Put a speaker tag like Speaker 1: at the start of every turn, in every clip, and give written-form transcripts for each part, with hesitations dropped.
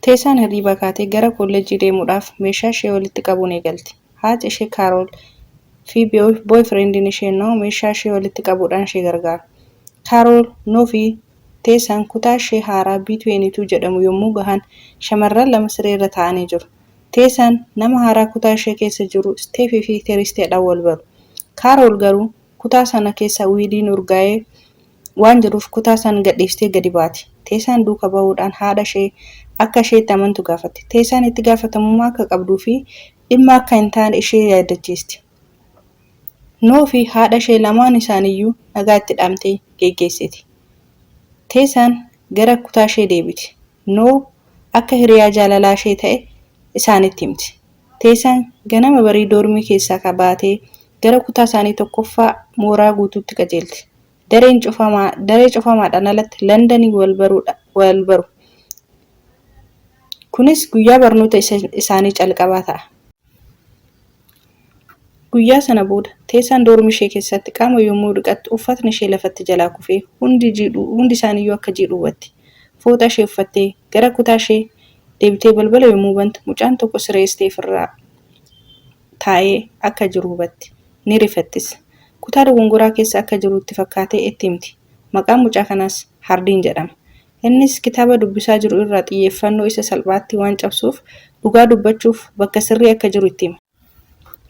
Speaker 1: Teesaan hirriibaa kaatee gara kolleejjii deemuudhaaf meeshaa ishee walitti qabuun eegalti. Haati ishee Kaarool fi boyfriendiin ishee Noo meeshaa ishee walitti qabuudhaan ishee gargaaru. Kaarool, Noo fi Teesaan kutaa ishee haaraa B22 jedhamu yommuu gahan shamarran lama siree irra taa'anii jiru. Teesaan nama haaraa kutaa ishee keessa jiru Isteefii fi Tiristeedhaan wal baru. Kaarool garuu kutaa sana keessa wiidiin urgaa'ee waan jiruuf kutaa san gadhiistee gadi baati. Teesaan duuka bahuudhaan haadha ishee akka isheetti amantu gaafatti. Teesaan itti gaafatamummaa akka qabduu fi dhimma akka hin taane ishee yaadachiisti. Noo fi haadha ishee lamaan isaaniiyyuu nagaa itti dhaamtee geggeessiti. Teesaan gara kutaa ishee deebiti. Noo akka hiriyaa jaalalaa ishee ta'e isaanitti himti. Teesaan ganama barii doormii keessaa baatee gara kutaa isaanii tokkoffaa mooraa guutuutti qajeelti. Dareen cufamaa, daree cufamaadhaan alatti Landaniin wal baruudha, wal baru. Kunis guyyaa barnoota isaanii calqabaa ta'a. Guyyaa sana booda Teesaan doormii ishee keessatti qaama yommuu dhiqattu uffatni ishee lafatti jalaa kufee hundi jiidhuu hundi isaaniiyyuu akka jiidhu hubatti. Fooxaa ishee uffattee gara kutaa ishee deebitee balbala yommuu bantu mucaan tokko siree Isteef irraa taa'ee akka jiru hubatti. Ni rifattis. Kutaa dogongoraa keessa akka jiru itti fakkaatee itti himti. Maqaan mucaa kanaas Hardiin jedhama. Innis kitaaba dubbisaa jiru irraa xiyyeeffannoo isa salphaatti waan cabsuuf dhugaa dubbachuuf bakka sirrii akka jiru itti hima.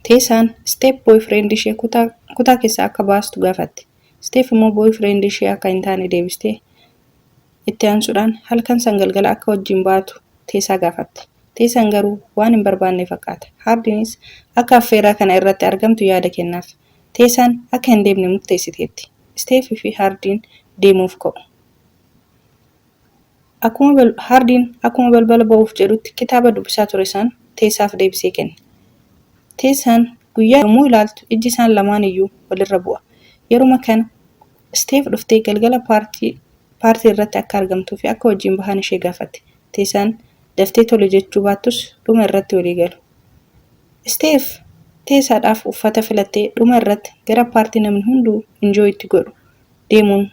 Speaker 1: Teesaan Steef boyfriend ishee kutaa kutaa keessaa akka baastu gaafatti. Steef immoo boyfriend ishee akka hin taane deebistee itti aansuudhaan halkan san galgala akka wajjin baatu Teesaa gaafatti. Teesaan garuu waan hin barbaanne fakkaata. Haardiinis akka affeerraa kana irratti argamtu yaada kennaaf. Teesaan akka hin deemne murteessiteetti. Steef fi Haardiin deemuuf ka'u. Akkuma bal Haardiin akkuma balbala ba'uuf jedhutti kitaaba dubbisaa ture san Teessaaf deebisee kenne. Teessaan guyyaa yommuu ilaaltu ijji isaan lamaan iyyuu walirra bu'a. Yeruma kana Isteef dhuftee galgala paartii paartii irratti akka argamtuu fi akka wajjin bahan ishee gaafatti. Teessaan daftee tole jechuu baattus dhuma irratti walii galu. Isteef Teessaadhaaf uffata filattee dhuma irratti gara paartii namni hunduu enjoy itti godhu deemuun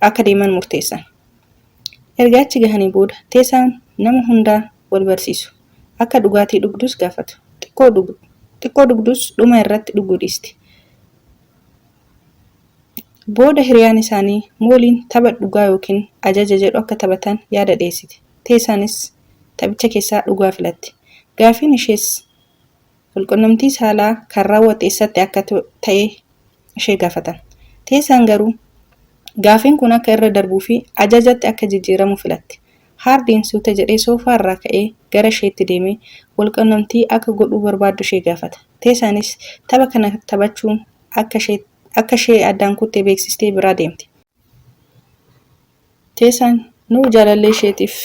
Speaker 1: akka deeman murteessan. Erga achi gahanii booda Teessaan nama hundaa wal barsiisu. Akka dhugaatii dhugdus gaafatu. Xiqqoo xiqqoo dhugdus dhuma irratti dhuguu dhiisti. Booda hiriyaan isaanii Mooliin tapha dhugaa yookiin ajaja jedhu akka taphatan yaada dhiyeessite. Teessaanis taphicha keessaa dhugaa filatti. Gaafiin ishees walqunnamtii saalaa kan raawwatte eessatti akka ta'e ishee gaafatan. Teessaan garuu gaafiin kun akka irra darbuu fi ajajatti akka jijjiiramu filatti. Haardiin suuta jedhee soofaa irraa ka'ee gara isheetti deemee walqunnamtii akka godhuu barbaaddu ishee gaafata. Teessaanis tapha kana taphachuun akka ishee akka ishee addaan kutte beeksistee biraa deemti. Teessaan Nuu jaalallee isheetiif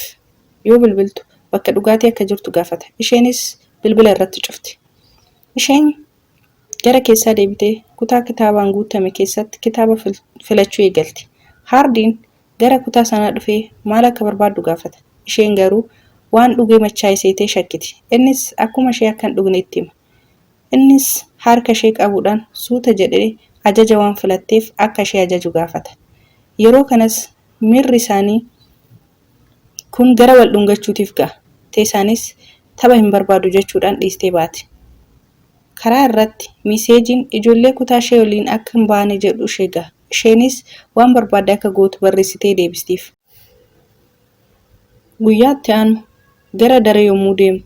Speaker 1: yoo bilbiltu bakka dhugaatii akka jirtu gaafata. Isheenis bilbila irratti cufti. Isheen gara keessaa deebitee kutaa kitaabaan guutame keessatti kitaaba filachuu eegalti. Haardiin gara kutaa sanaa dhufee maal akka barbaaddu gaafata. Isheen garuu waan dhugee machaa'e seetee shakkiti. Innis akkuma ishee akka hin dhugne itti hima. Innis harka ishee qabuudhaan suuta jedhee ajaja waan filatteef akka ishee ajaju gaafata. Yeroo kanas miirri isaanii kun gara wal dhungachuutiif ga'a. Teesaanis tapha hin barbaadu jechuudhaan dhiistee baati. Karaa irratti miiseejiin ijoollee kutaa ishee waliin akka hin baane jedhu ishee gaha. Isheenis waan barbaadde akka gootu barreessitee deebistiif. Guyyaa itti aanu gara daree yommuu deemu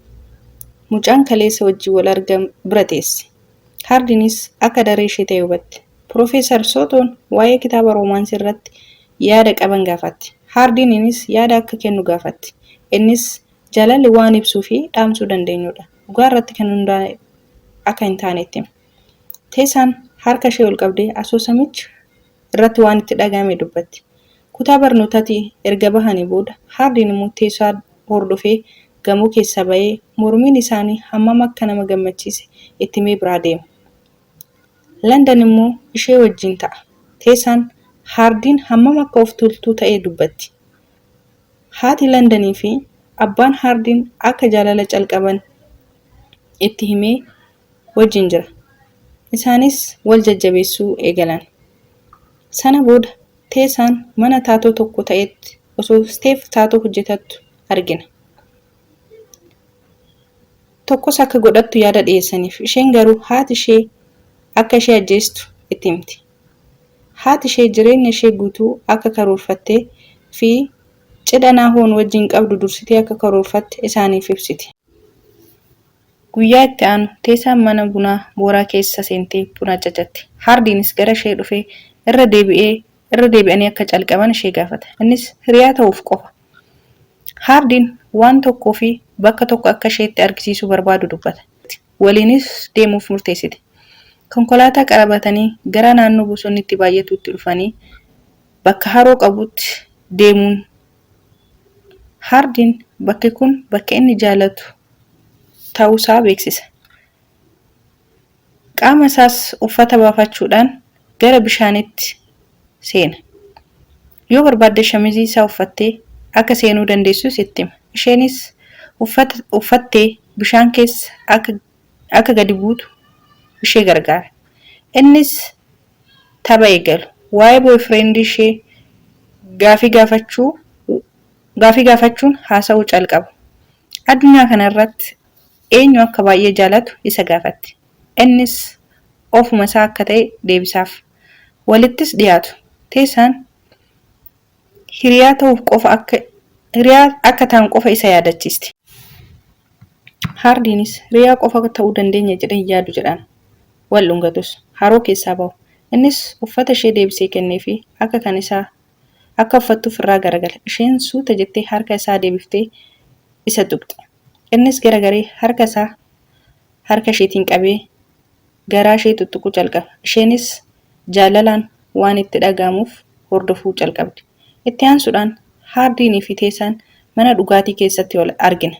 Speaker 1: mucaan kaleessa wajjin wal argan bira teessi. Haardiinis akka daree ishee ta'e hubatti. Piroofeesar Sootoon waa'ee kitaaba roomaansii irratti yaada qaban gaafatti. Haardiiniinis yaada akka kennu gaafatti. Innis jaalalli waan ibsuu fi dhaamsuu dandeenyudha. Dhugaa irratti kan hundaa'e akka hin taane itti hima. Teessaan harka ishee ol qabdee asoosamicha irratti waan itti dhagahame dubbatti. Kutaa barnootaatii erga bahanii booda Haardiin immoo Teessaa hordofee gamoo keessaa ba'ee mormiin isaanii hammam akka nama gammachiise itti himee biraa deema. Landan immoo ishee wajjin ta'a. Teessaan Haardiin hammam akka of tuultuu ta'e dubbatti. Haati Landanii fi abbaan Haardiin akka jaalala calqaban itti himee wajjin jira. Isaanis wal jajjabeessuu eegalan. Sana booda Teessaan mana taatoo tokko ta'etti osoo Steef taatoo hojjetattu argina. Tokkos akka godhattu yaada dhiyeessaniif. Isheen garuu haati ishee akka ishee ajjeestu itti himti. Haati ishee jireenya ishee guutuu akka karoorfattee fi cidha Naahoon wajjin qabdu dursitee akka karoorfatte isaaniif ibsiti. Guyyaa itti aanu Teesaan mana bunaa mooraa keessa seentee buna ajajatti. Haardiinis gara ishee dhufee irra deebi'ee irra deebi'anii akka calqaban ishee gaafata. Innis hiriyaa ta'uuf qofa. Haardiin waan tokkoo fi bakka tokko akka isheetti argisiisuu barbaadu dubbata. Waliinis deemuuf murteessite. Konkolaataa qarabatanii gara naannoo bosonni itti baay'atuutti dhufanii bakka haroo qabutti deemuun Haardiin bakki kun bakka inni jaalatu ta'uusaa beeksisa. Qaama isaas uffata baafachuudhaan gara bishaaniitti seena. Yoo barbaadde shamizii isaa uffattee akka seenuu dandeessus itti hima. Isheenis uffata uffattee bishaan keessa akka akka gadi buutu ishee gargaara. Innis tapha eegalu. Waa'ee boyfriend ishee gaafii gaafachuu gaafii gaafachuun haasa'uu calqabu. Addunyaa kana irratti eenyu akka baay'ee jaalatu isa gaafatti. Innis ofuma isaa akka ta'e deebisaaf. Walittis dhiyaatu. Teessaan hiriyaa ta'uuf qofa akka hiriyaa akka ta'an qofa isa yaadachiisti. Haardiinis hiriyaa qofa ta'uu dandeenya jedhee hin yaadu jedhaan. Wal dhungatus. Haroo keessaa bahu. Innis uffata ishee deebisee kenneefii akka kan isaa akka uffattuuf irraa garagala. Isheen suuta jettee harka isaa deebiftee isa tuqxe. Innis garagaree harka isaa harka isheetiin qabee garaa ishee tuttuquu calqaba. Isheenis jaalalaan waan itti dhaga'amuuf hordofuu calqabde. Itti aansuudhaan Haardiinii fi Teesaan mana dhugaatii keessatti wal argina.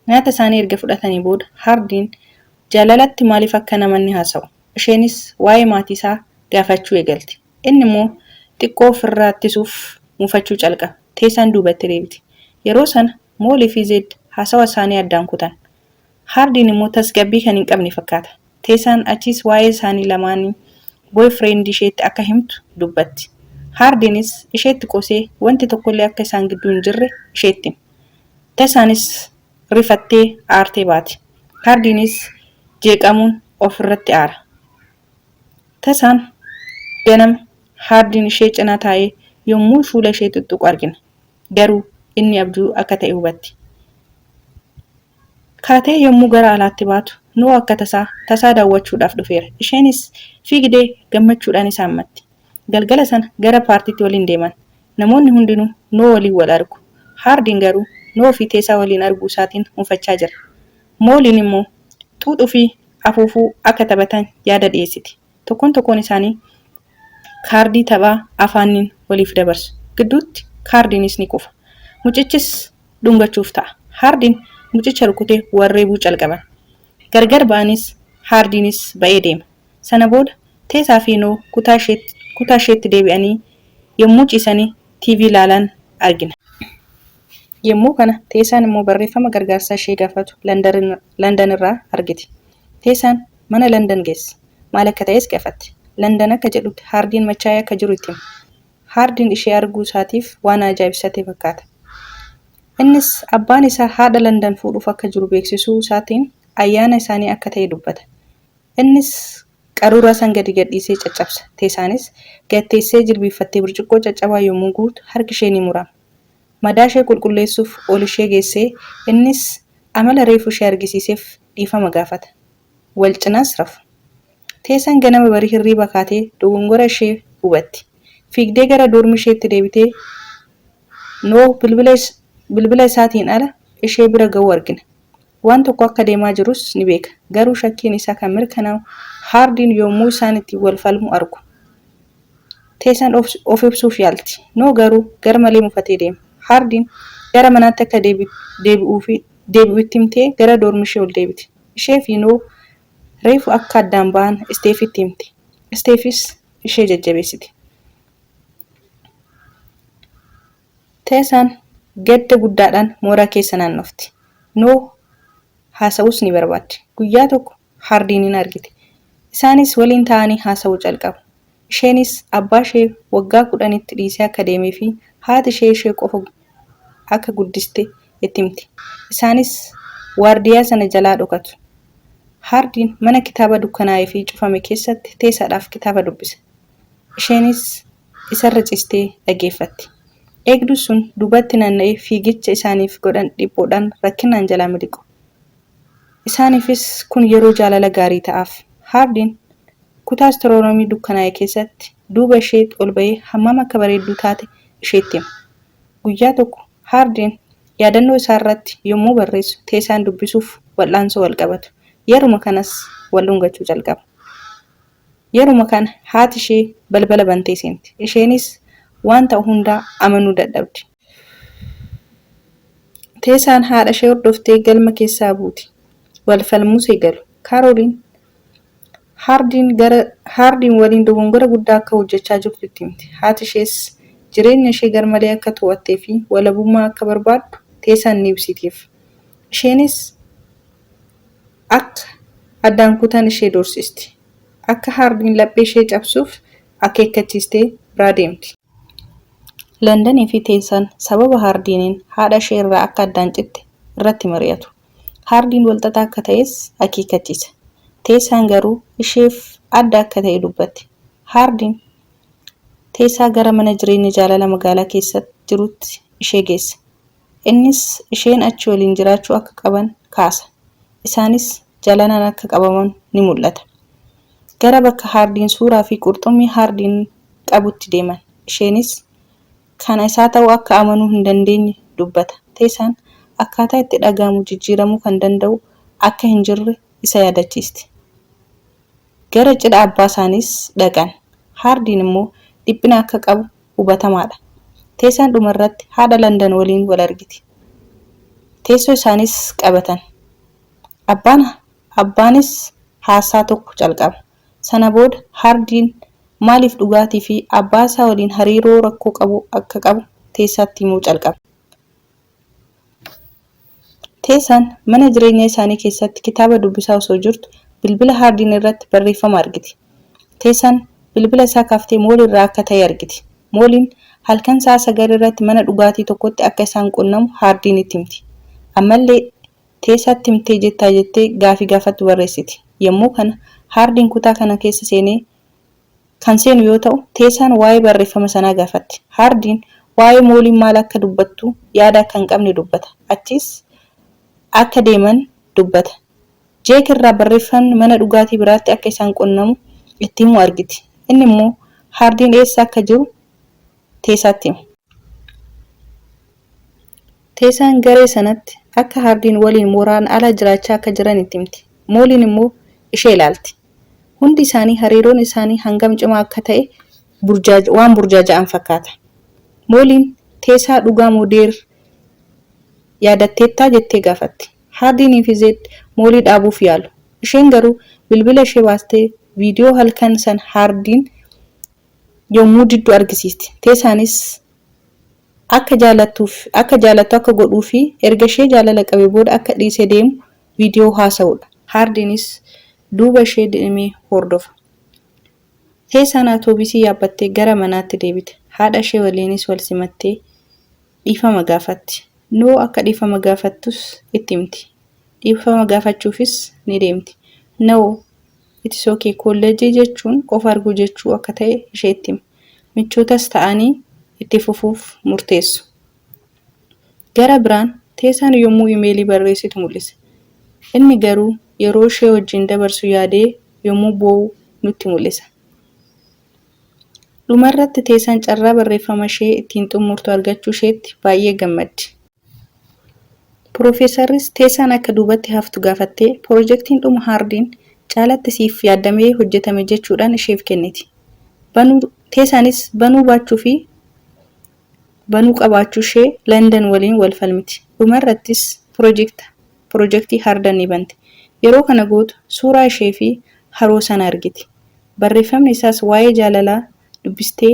Speaker 1: Nyaata isaanii erga fudhatanii booda Haardiin jaalalatti maaliif akka hin amanne haasa'u. Isheenis waa'ee maatii isaa gaafachuu eegalti. Inni immoo xiqqoo ofirraa ittisuuf mufachuu calqaba. Teesaan duubatti deebiti. Yeroo sana Moolii fi Zeed haasawa isaanii addaan kutan. Haardiin immoo tasgabbii kan hin qabne fakkaata. Teesaan achiis waa'ee isaanii lamaanii boyfriend isheetti akka himtu dubbatti. Haardiinis isheetti qoosee wanti tokkollee akka isaan gidduu hin jirre isheetti hima. Tesaanis rifattee aartee baati. Haardiinis jeeqamuun of irratti aara. Tasaan ganama Haardiin ishee cinaa taa'ee yommuu fuula ishee tuttuqu argina. Garuu inni abjuu akka ta'e hubatti. Kaatee yommuu gara alaatti baatu Noah akka tasaa tasaa daawwachuudhaaf dhufeera. Isheenis fiigdee gammachuudhaan isa hammatti. Galgala sana gara paartiitti waliin deeman. Namoonni hundinuu Noah waliin wal argu. Haardiin garuu Noah fi Teesaa waliin arguu isaatiin mufachaa jira. Mooliin immoo xuuxuu fi afuufuu akka taphatan yaada dhiyeessiti. Tokkoon tokkoon isaanii kaardii taphaa afaaniin waliif dabarsu. Gidduutti kaardiinis ni kufa. Mucichis dhungachuuf ta'a. Haardiin mucicha rukutee wal reebuu calqaban. Gargar ba'anis Haardiinis ba'ee deema. Sana booda Teesaa fi Noo kutaa isheetti kutaa isheetti deebi'anii yommuu ciisanii TV ilaalan argina. Yommuu kana Teesaan immoo barreeffama gargaarsaa ishee gaafatu Landan irraa argiti. Teesaan mana Landan geessi. Maal akka ta'es gaafatti. Landan akka jedhutti Haardiin machaa'ee akka jiru itti hima. Haardiin ishee arguu isaatiif waan ajaa'ibsate fakkaata. Innis abbaan isaa haadha Landan fuudhuuf akka jiru beeksisuu isaatiin ayyaana isaanii akka ta'e dubbata. Innis qaruuraa san gadi gadhiisee caccabsa. Teesaanis gad teessee jilbiiffattee burcuqqoo caccabaa yommuu guurtu harki ishee ni murama. Madaa ishee qulqulleessuuf ol ishee geessee innis amala reefu ishee argisiiseef dhiifama gaafata. Wal cinaas rafu. Teesaan ganama barii hirriiba kaatee dogongora ishee hubatti. Fiigdee gara doormi isheetti deebitee Nooh bilbila isaatiin ala ishee bira ga'uu argina. Waan tokko akka deemaa jirus ni beeka. Garuu shakkiin isaa kan mirkanaa'u Haardiin yommuu isaan ittiin wal falmu argu. Teesaan of ibsuuf yaalti. Nooh garuu garmalee mufatee deema. Haardiin gara manaatti akka deebi'u itti himtee gara doormi ishee ol deebiti. Ishee fi Nooh reefu akka addaan ba'an Isteefitti himti. Isteefis ishee jajjabeessiti. Teesaan gadda guddaadhaan mooraa keessa naannofti. Nooh haasa'uus ni barbaaddi. Guyyaa tokko Haardiiniin argite. Isaanis waliin taa'anii haasa'uu calqabu. Isheenis abbaa ishee waggaa 10tti dhiisee akka deemee fi haati ishee ishee qofa akka guddiste itti himti. Isaanis Waardiyaa sana jalaa dhokatu. Haardiin mana kitaaba dukkanaa'ee fi cufame keessatti Teesaadhaaf kitaaba dubbisa. Isheenis isarra ciistee dhaggeeffatti. Eegduun sun duubatti naanna'ee fiigicha isaaniif godhan dhiphoodhaan rakkinaan jalaa miliqu. Isaaniifis kun yeroo jaalala gaarii ta'aaf. Haardiin kutaa astiroonoomii dukkanaa'e keessatti duuba isheetti ol ba'ee hammam akka bareedduu taate isheetti hima. Guyyaa tokko Haardiin yaadannoo isaarratti yommuu barreessu Teesaan dubbisuuf wal'aansoo wal qabatu. Yeruma kanas wal dhungachuu jalqabu. Yeruma kana haati ishee balbala bantee seenti. Isheenis waan ta'u hundaa amanuu dadhabdi. Teesaan haadha ishee hordoftee galma keessaa buuti. Wal falmuus eegalu. Kaarooliin Haardiin gara Haardiin waliin dogongora guddaa akka hojjechaa jirtu itti himti. Haati ishees jireenya ishee garmalee akka to'attee fi walabummaa akka barbaaddu Teesaan ni ibsitiif. Isheenis akka addaan kutan ishee doorsisti. Akka Haardiin laphee ishee cabsuuf akeekkachiistee biraa deemti. Landanii fi Teesaan sababa Haardiiniin haadha ishee irraa akka addaan citte irratti mari'atu. Haardiin walxaxaa akka ta'es akeekkachiisa. Teesaan garuu isheef adda akka ta'e dubbatti. Haardiin Teesaa gara mana jireenya jaalala magaalaa keessa jirutti ishee geessa. Innis isheen achi waliin jiraachuu akka qaban kaasa. Isaanis jaalalaan akka qabaman ni mul'ata. Gara bakka Haardiin suuraa fi qurxummii Haardiin qabutti deeman. Isheenis kana isaa ta'uu akka amanuu hin dandeenye dubbata. Teesaan akkaataa itti dhaga'amu jijjiiramuu kan danda'u akka hin jirre isa yaadachiisti. Gara cidha abbaa isaaniis dhaqan. Haardiin immoo dhiphina akka qabu hubatamaadha. Teesaan dhumarratti haadha Landan waliin wal argiti. Teessoo isaanis qabatan. Abbaan abbaanis haasaa tokko calqaba. Sana booda Haardiin maaliif dhugaatii fi abbaa isaa waliin hariiroo rakkoo qabu akka qabu Teessaatti himuu calqaba. Teessaan mana jireenya isaanii keessatti kitaaba dubbisaa osoo jirtu bilbila Haardiin irratti barreeffama argiti. Teessaan bilbila isaa kaaftee Moolii irraa akka ta'e argiti. Mooliin halkan sa'a 9 irratti mana dhugaatii tokkotti akka isaan qunnamu Haardiinitti himti. Ammallee Teessaatti himtee jettaa jettee gaafii gaafattu barreessiti. Yommuu kana Haardiin kutaa kana keessa seenee kan seenu yoo ta'u, Teessaan waa'ee barreeffama sanaa gaafatti. Haardiin waa'ee Mooliin maal akka dubbattu yaada akka hin qabne dubbata. Achiis akka deeman dubbata. Jeek irraa barreeffamni mana dhugaatii biraatti akka isaan qunnamu itti himu argiti. Inni immoo Haardiin eessa akka jiru Teesaatti hima. Teesaan garee sanatti akka Haardiin waliin mooraan ala jiraachaa akka jiran itti himti. Mooliin immoo ishee ilaalti. Hundi isaanii hariiroon isaanii hangam cimaa akka ta'e waan burjaaja'an fakkaata. Mooliin Teesaa dhugaa moo Deer yaadatteettaa jettee gaafatti. Haardiinii fi Zeed Moolii dhaabuuf yaalu. Isheen garuu bilbila ishee baastee viidiyoo halkan sana Haardiin yommuu diddu argisiisti. Teesaanis akka jaalattuuf akka jaalattu akka godhuu fi erga ishee jaalala qabee booda akka dhiisee deemu viidiyoo haasa'udha. Haardiinis duuba ishee deemee hordofa. Teesaan atoobisii yaabbattee gara manaatti deebite. Haadha ishee waliinis wal simattee dhiifama gaafatti. Noo akka dhiifama gaafattus itti himti. Dhiifama gaafachuufis ni deemti. Noo It's okay Kollejjii jechuun of arguu jechuu akka ta'e isheetti hima. Michootas ta'anii itti fufuuf murteessu. Gara biraan Teesaan yommuu imeelii barreessitu mul'isa. Inni garuu yeroo ishee wajjin dabarsu yaadee yommuu boo'u nutti mul'isa. Dhumarratti Teesaan carraa barreeffama ishee ittiin xumurtu argachuu isheetti baay'ee gammaddi. Piroofeesarris Teesaan akka duubatti haftu gaafattee pirojektiin dhuma Haardiin caalatti siif yaaddamee hojjetame jechuudhaan isheef kenniti. Banuu Teesaanis banuu baachuu fi banuu qabaachuu ishee Landan waliin wal falmiti. Dhumarrattis pirojekta pirojektii Hardan ni banti. Yeroo kana gootu suuraa ishee fi haroo sana argiti. Barreeffamni isaas waa'ee jaalalaa dubbistee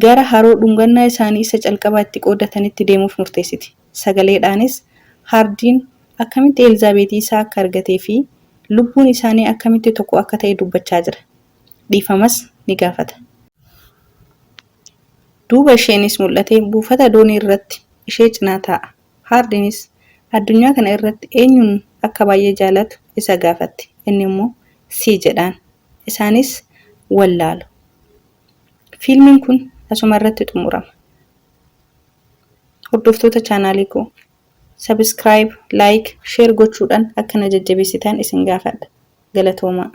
Speaker 1: gara haroo dhungannaa isaanii isa calqabaa itti qooddatanitti deemuuf murteessiti. Sagaleedhaanis Haardiin akkamitti Eelzaabeetii isaa akka argatee fi lubbuun isaanii akkamitti tokko akka ta'e dubbachaa jira. Dhiifamas ni gaafata. Duuba isheenis mul'atee buufata doonii irratti ishee cinaa taa'a. Haardiinis Addunyaa kana irratti eenyuun akka baay'ee jaalatu isa gaafatti. Inni immoo si jedhaan. Isaanis wal laalu. Fiilmiin kun asuma irratti xumurama. Hordoftoota chaanaalii koo subscribe, like, share gochuudhaan akka na jajjabeessitan isin gaafadha. Galatoomaa.